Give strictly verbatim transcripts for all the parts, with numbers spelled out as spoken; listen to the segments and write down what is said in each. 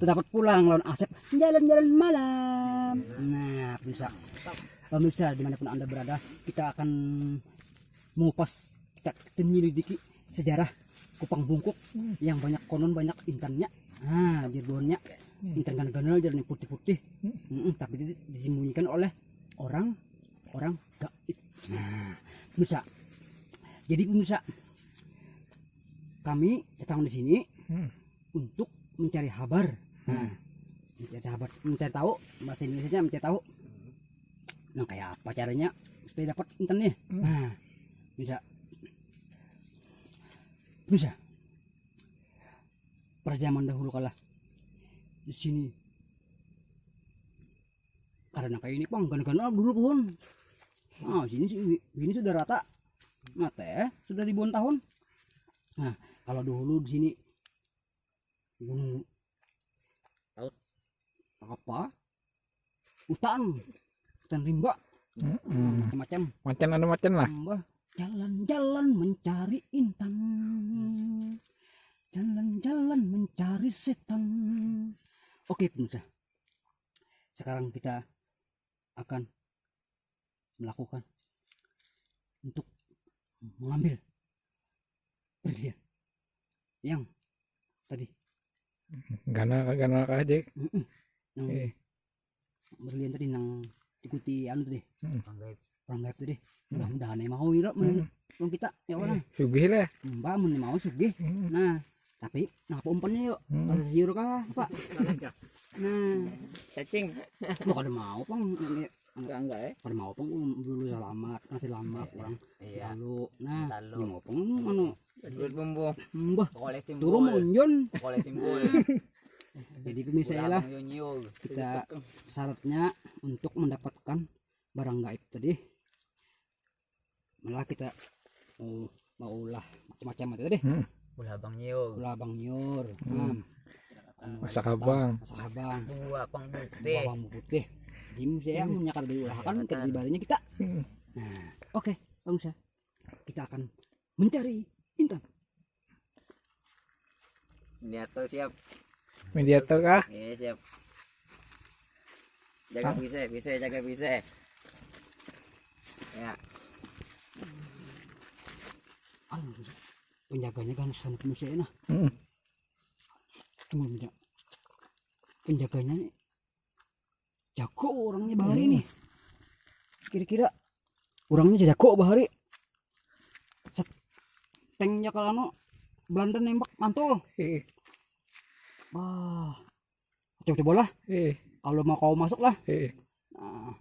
Terdapat pulang lawan Asep jalan-jalan malam. Nah, pemirsa, pemirsa dimanapun anda berada, kita akan mengupas, kita menyelidiki sejarah Kupang Bungkuk yang banyak konon banyak intannya. Nah, jerbonya intan ganal-ganal, jernih putih-putih. Mm-mm, tapi di- disembunyikan oleh orang orang gaib. Nah, pemirsa, jadi pemirsa, kami datang di sini untuk mencari habar. Nah, mencari habar, mencari tahu, bahasa Indonesia mencari tahu. Nah, kayak apa caranya supaya dapat intan nih? Nah, bisa, bisa. Pada zaman dahulu kala di sini karena kayak ini pang, ganal-ganal dulu pohon. Nah, sini sih, ini sudah rata. Nah, teh sudah ribuan tahun. Nah, kalau dahulu di sini gunung laut, apa, hutan, hutan rimba, macam-macam. Macan anu macan lah. Mbah, jalan-jalan mencari intan, jalan-jalan mencari setan. Oke, pemirsa, sekarang kita akan melakukan untuk mengambil berlian yang tadi. Ganal ganal kah aja. Mm-mm. Yang eh. Berlian tadi nang ikuti anu tadi. Mm-mm. Orang gaib tadi. Mudah-mudahan ya mau ira mun kita ya orang. Sugih lah. Mbak mun mau sugih. Mm-mm. Nah, tapi napa umpannya yuk? Mm-mm. Kasih siur kah, Pak? Nah, cacing. Bukan mau pang. Enggak eh. Pada mau pang dulu selamat, masih lama kurang. Iya. Lalu nah, lalu mau pang anu duit bumbu. Mbah. Boleh timbul. Turun munjun. Boleh timbul. Jadi pemirsa ya lah, kita syaratnya untuk mendapatkan barang gaib tadi malah kita mau mau ulah macam-macam itu tadi. Hmm. Ulah bang nyiur. Ulah bang nyiur. Hmm. Nah, masak habang. Masak habang. Buah pang putih. Buah pang putih. Dim saya punya kada diulahkan ke ibaratnya kita. Hmm. Nah, oke, pemirsa. Kita akan mencari intan. Niat tuh siap. Mediator kah? Iya, siap. Jaga bisa, bisa jaga bisa. Ya. Penjaganya kan sana pemisah nah. Hmm. Tunggu, penjaganya nih jago orangnya bahari nih. Kira-kira orangnya jago bahari. Tengnya kalau anu Belanda nembak mantul. Heeh. Wah. Coba-coba lah. Heeh. Kalau mau kau masuk lah. Heeh. Nah.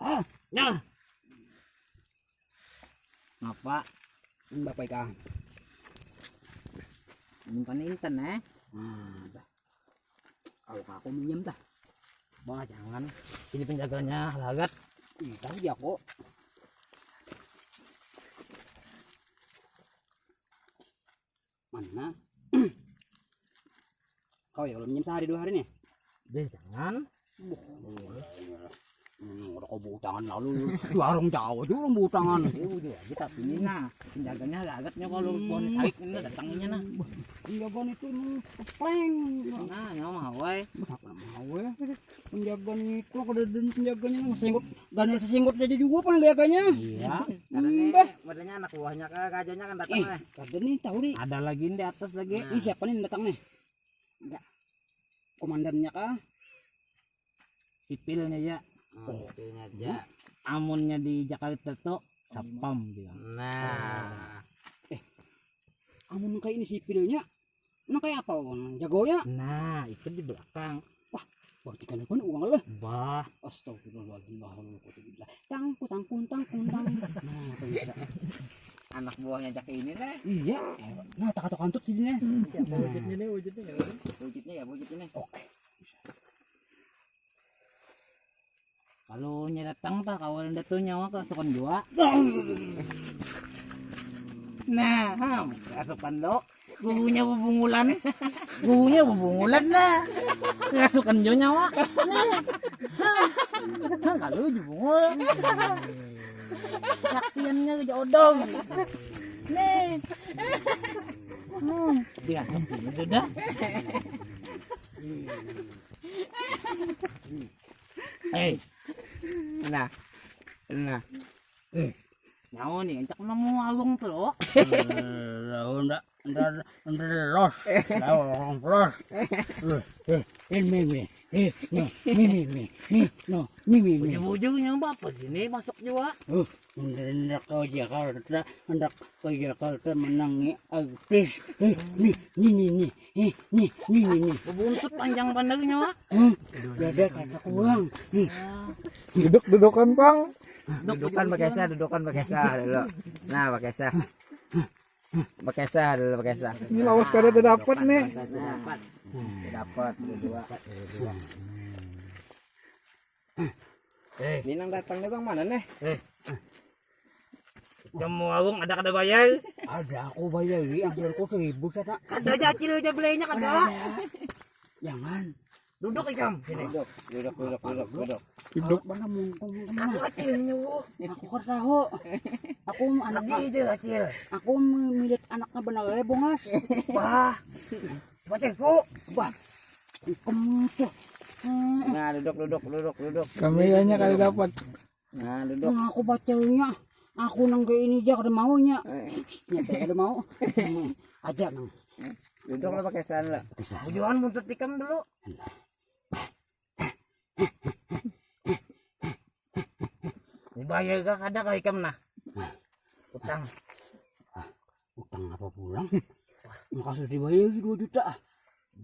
Ah, nah. Ngapa? Ini Bapak Ika. Minta intan eh. Nah, dah. Kalau aku minjem dah. Wah, jangan. Ini penjaganya halagat. Ih, tahu dia kok. Mana? Kau ya kalau minjem sehari dua hari nih. Deh, jangan. Wah, iya. Hmm, udah kau butangan lalu di warung jauh juga butangan. Iya, udah aja tapi ini nah, penjaganya halagatnya kalau pohon saik ini datangnya nah. Penjagaan itu nih kepleng. Nah, nyawa mawai. Kenapa mawai? Penjagaan itu kada ada penjaganya, singgut ganal sesinggut aja juga penjaganya. Iya. Karena nih, badannya anak buahnya kah, kajanya kan datang eh. Kada nih tahu nih. Ada lagi di atas lagi. Ini siapa nih datang nih? Enggak. Komandannya kah? Sipilnya aja. Oh, sipilnya aja. Amunnya di Jakarta tuh satpam bilang. Nah. Eh, amun kayak ini sipilnya, nah kayak apa orang jagonya? Nah, itu di belakang. Wah, berarti kan pun uang lah. Bah. Astagfirullahaladzim. Tangku tangkun tangkun tang. Nah, itu bisa. Anak buahnya cak ini nih. Iya. Nah, tak atau kantut sini nih. Wujudnya nih, wujudnya ya. Wujudnya ya, wujudnya nih. Oke. Kalau nya datang tah kawan datu nyawa kerasukan jua. Nah, ham, kerasukan lo. Guhunya bubungulan. Guhunya bubungulan nah. Kerasukan jua nyawa. Nah. Nah, kalau jubungul. Saktiannya jadi odong. Nih. Hmm, dirasuk ini sudah. Lawan orang pulas. Eh, eh, ini, ini, ini, no, ini, ini, ini, no, ini, ini. Bujur-bujurnya apa sini masuk juga? Uh, hendak kau Jakarta, hendak kau Jakarta menangi artis. Eh, nih, nih, nih, nih. Nih, nih, nih, nih. Buntut panjang bener nyawa. Hmm, dada kata kuang. Nih. Duduk, dudukan, Pang. Dudukan bakesa, dudukan bakesa dulu. Nah, bakesa. Bakesa dulu, bakesa. Ini lawas kada terdapat nih. Dapat. Dapat, dua. Eh, ini nang datang nih, Bang, mana nih? Eh. Kamu warung ada kada bayar? Ada aku bayar, Wi. Angsuranku seribu sana. Kada aja, Acil aja belinya kada. Jangan. Duduk ikam sini. Duduk, duduk, duduk, duduk, duduk. Duduk. Mana mungkung, mungkung. Aku Acil nyuruh. Aku kada tahu. Aku anak. Lagi aja Acil. Aku milik anaknya benar ya, Bongas. Wah. Bacaku. Wah. Ikam tuh. Nah, duduk, duduk, duduk, duduk. Kameranya kada dapat. Nah, duduk. Nah, aku bacanya. Aku nang kayak ini aja kada maunya. Eh. Nyata kada mau. Aja nang. Duduk lo pakai sana lo. Bujuan buntut ikam dulu. Dibayar kah kada kah ikam nah? Utang. Ah, utang apa pulang? Maka sudah dibayar dua juta ah.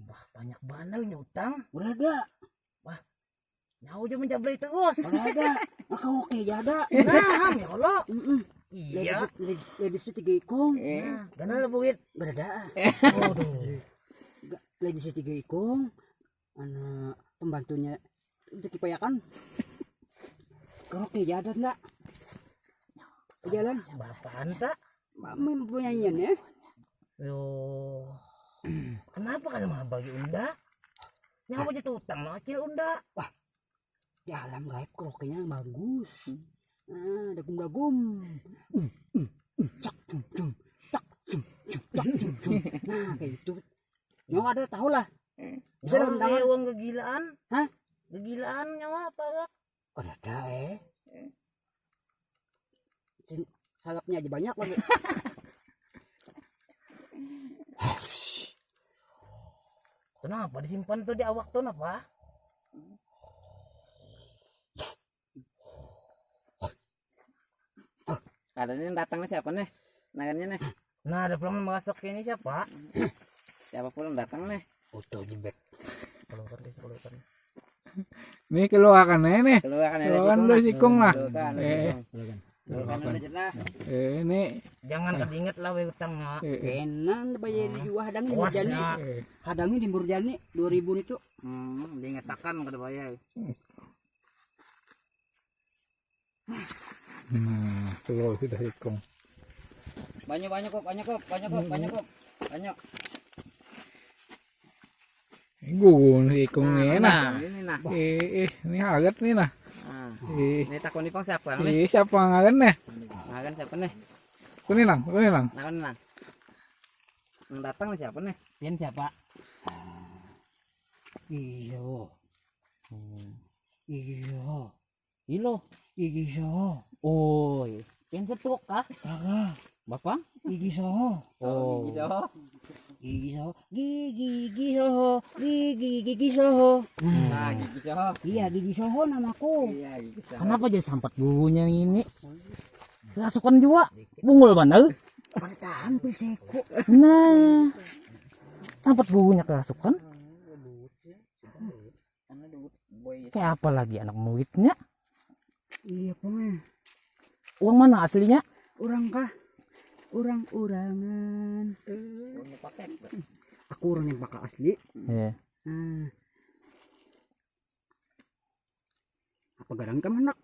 Bah, banyak banar nya utang. Berada. Wah, nyawa aja menjablay terus. Berada. Maka oke aja ada. Nah, ya Allah. Mm-mm. Iya. Ladies, ladies, ladies tiga ikung. Eh. Nah, gana lah buit. Berada. Waduh. Ga-, ladies tiga ikung. Anu, pembantunya itu kipayakan. Karaoke aja ada ndak? Jalan. Bapaan tak? Mempunyaian ya. Loh. Kenapa kada mabagi unda? Nyawa aja tutang no Acil unda. Wah, di alam gaib karaoke-nya bagus. Nah, dagum-dagum. Cak cum cum, tak cum cum, tak cum cum. Nah, kayak gitu. Nyawa ada tahu lah. Bisa dong, nyawa tangan. Kayak uang gegilaan. Hah? Gegilaan nyawa apa ya? Kada ada eh. Sin-, sarapnya aja banyak lagi. Kenapa disimpan tuh di awak tuh napa? Ada nih datang nih siapa nih? Nagannya nih. Nah, ada pulang masuk ini siapa? Siapa pulang datang nih? Utuh jebek. Keluarkan guys, keluarkan. Ini keluarkan aja nih. Keluarkan aja. Keluarkan sikung dulu lah. Sikung lah. Keluarkan, eh, sikung. Keluarkan. Keluarkan aja lah. Eh, ini. Jangan kada ingat lah weh utangnya. Eh, eh. Enak bayar di jua hadang di Murjani. Kuasnya. Eh. Hadangnya di Murjani dua ribu itu. Hmm, diingatakan kada bayar. Nah, keluar sudah ikung. Banyu, banyu, Kup, banyu, Kup, banyu, Kup, banyu, Kup. Banyu. Gugun si ikung nih, nah. Nah, ini, nah. Eh, eh, ini harat nih, nah. Nah. Eh. Ini takuni pang siapa nih? Eh, siapa ngaran nih? Ngaran siapa nih? Kuninang, kuninang. Nah, kuninang. Yang datang nih siapa nih? Pian siapa? Iyo. Hmm. Iyo. Ilo. Gigi Soho. Oh, iya. Pian setuk kah? Kagak. Bapa? Gigi Soho. Oh, Gigi Soho. Gigi Soho. Gigi, Gigi Soho. Gigi, Gigi Soho. Nah, Gigi Soho. Iya, Gigi Soho namaku. Iya, Gigi Soho. Kenapa jadi sampat gugunya ini? Rasukan juga. Bungul banar. Pada tahan, Piseku. Nah. Sampat gugunya kerasukan. Kayak apa lagi anak muridnya? Iya, pang eh. Uang mana aslinya? Orang kah? Orang-orangan. Aku orang yang pakai asli. Iya. Nah. Apa garang ikam handak?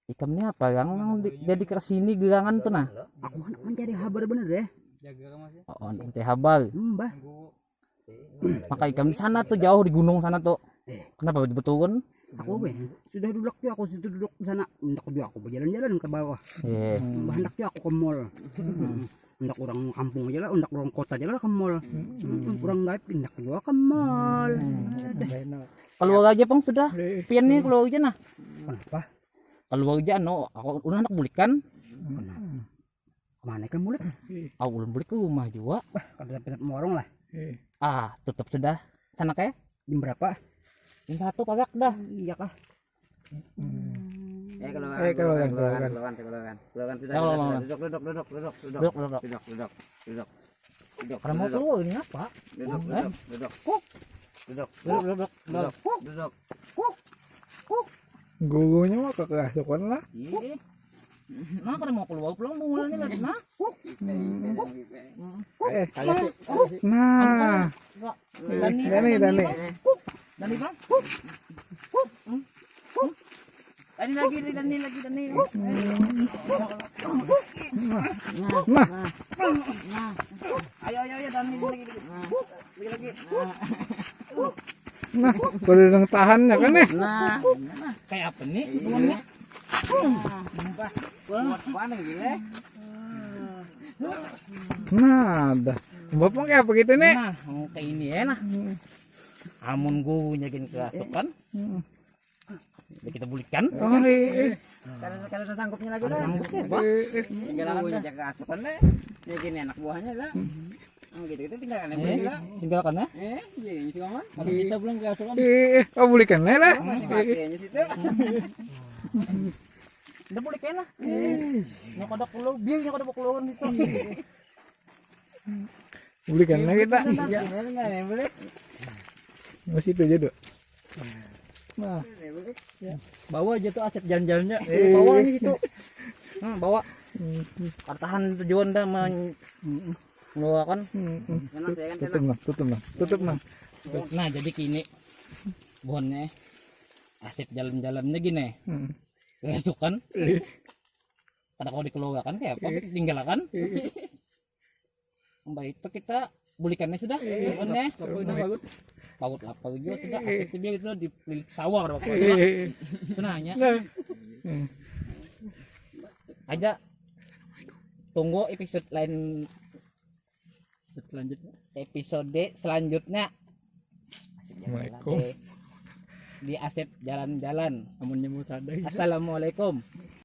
Ikam ni apa garang nang di, jadi ke sini gerangan tu nah? Aku handak mencari habar bener deh. Oh, nanti habar. Hmm, bah. Maka ikam di sana tu jauh di gunung sana tu. Eh. Kenapa betul kan? Aku weh, sudah duduk tu aku situ duduk di sana. Handak juga aku berjalan-jalan ke bawah. Iya. Bah, handak juga aku ke mall. Hmm. Handak orang kampung aja lah, handak orang kota aja lah ke mall. Hmm. Orang gaib handak juga ke mall. Hmm. Ada. Keluar aja pang sudah. Pian ni keluar aja nah. Kenapa? Keluar aja no, aku udah handak bulikan. Kenapa? Kemana ikam bulik? Aku ulun bulik ke rumah juga. Bah, kada dapat dapat morong lah. Ah, tutup sudah. Sana kayak jam berapa? Jam satu pagak dah. Iya kah? Eh, keluar, eh, keluar, keluar, keluar, keluar, keluar, keluar, sudah, sudah, sudah. Duduk, duduk, duduk, duduk, duduk, duduk, duduk, duduk, duduk, duduk, duduk, duduk, keluar ini apa? Duduk, duduk, duduk. Duduk, duduk, duduk, duduk, duduk, duduk, duduk. Gugunya mah kekasukan lah. Iya. Nah, kada mau keluar pulang bungulannya lah. Nah. Eh, nah. Dani, Dani, Dani. Dani, Bang. Dani lagi, Dani lagi, Dani. Nah. Ayo, ayo, ayo, Dani lagi, lagi. Lagi, lagi. Nah, pada nang tahan ya kan nih? Nah, kayak apa nih? Iya. Wah, wah, gila. Nah, dah. Bapak kayak apa gitu nih? Nah, mau kayak ini ya nah. Amun gugunya gin kerasukan. Hmm. Ya, kita bulikan. Oh, iya, iya. Karena, karena sanggupnya lagi dah. Tinggal aja kerasukan deh. Ya gini anak buahnya lah. Hmm, gitu, gitu tinggalkan aja lah. Tinggalkan ya. Eh, jadi si Maman. Kalau kita belum kerasukan. Eh, eh, oh, bulikan lah lah. Masih mati aja situ. Udah bulikan lah. Nyok ada pulau, biar nyok ada pulau itu. Bulikan lah kita. Iya, boleh. Masih itu aja, Dok. Nah, bawa aja tuh aset jalan-jalannya. Eh, bawa aja situ. Hmm, bawa. Pertahan tujuan dah men-, mengeluarkan. Tutup nah, tutup nah, tutup nah. Nah, jadi kini buhannya aset jalan-jalannya gini. Itu kan. Kada kalau dikeluarkan kayak apa? Tinggalkan. Mbak itu kita bulikannya sudah, bulikannya. Paut lapar juga sudah, asik dia gitu di lilik sawah berapa kali, Pak. Itu nanya. Nah. Hmm. Aja tunggu episode lain, episode selanjutnya. Episode selanjutnya. Assalamualaikum. Di Asep Jalan-Jalan. Amunnya mau sadar. Assalamualaikum.